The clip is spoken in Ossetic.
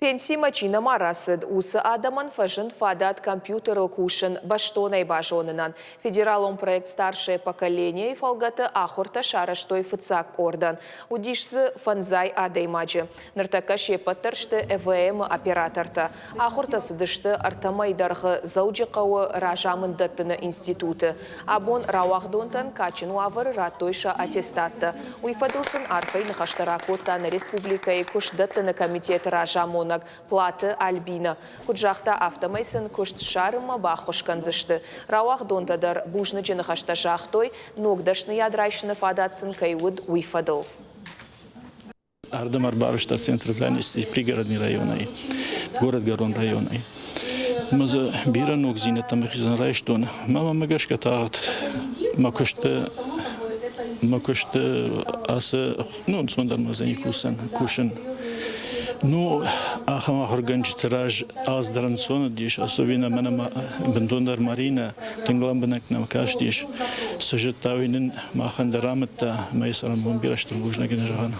Пенсимӕ чи нӕма рацыд, уыцы адӕмӕн фӕзынд фадат компьютерыл кусын бӕстонӕй базонынӕн. Федералон проект «Старшее поколение»-йы фӕлгӕты ахуыртӕ сарӕзтой фыццаг къордӕн. Уыдис дзы фӕндзай адӕймаджы. Ныртӕккӕ се ппӕт дӕр сты ЭВМ-ы оператортӕ. Ахуыртӕ цыдысты ӕртӕ мӕйы дӕргъы Дзӕуджыхъӕуы разамынд дӕттыны институты. Абон рауагъдонтӕн кадджын уавӕры радтой сӕ аттестаттӕ. Уый фӕдыл сын арфӕйы ныхӕстӕ ракодта нӕ республикӕйы куыстдӕттыны комитеты разамонӕг Платы Альбинӕ. Куыд загъта, афтӕмӕй сын куыст ссарынмӕ баххуыс кӕндзысты. Рауагъдонтӕ дӕр бузныджы ныхӕстӕ загътой, ног дӕсныйад райсыны фадат сын кӕй уыд, уый фӕдыл. Ардӕм ӕрбарвыста центр занятости пригородный районӕй, горӕтгӕрон районӕй. Мӕ дзы бирӕ ногдзинӕдтӕ мӕхицӕн райстон. Мӕ мӕмӕ гӕсгӕ тагъд мӕ куысты мӕ куысты ацы ну ӕнцондӕр мӕ уыдзӕни кусӕн кусын. Ну, ахӕм ахуыргӕнджыты раз аз дӕр ӕнцон уыдис, особенно мӕнӕ бынтондӕр Маринӕ тынг лӕмбынӕг нӕм кастис. Цы зыдта, уый нын махӕн дӕр амыдта, ӕмӕ йӕ цӕрӕнбон бирӕ стыр бузныг ын зӕгъӕн.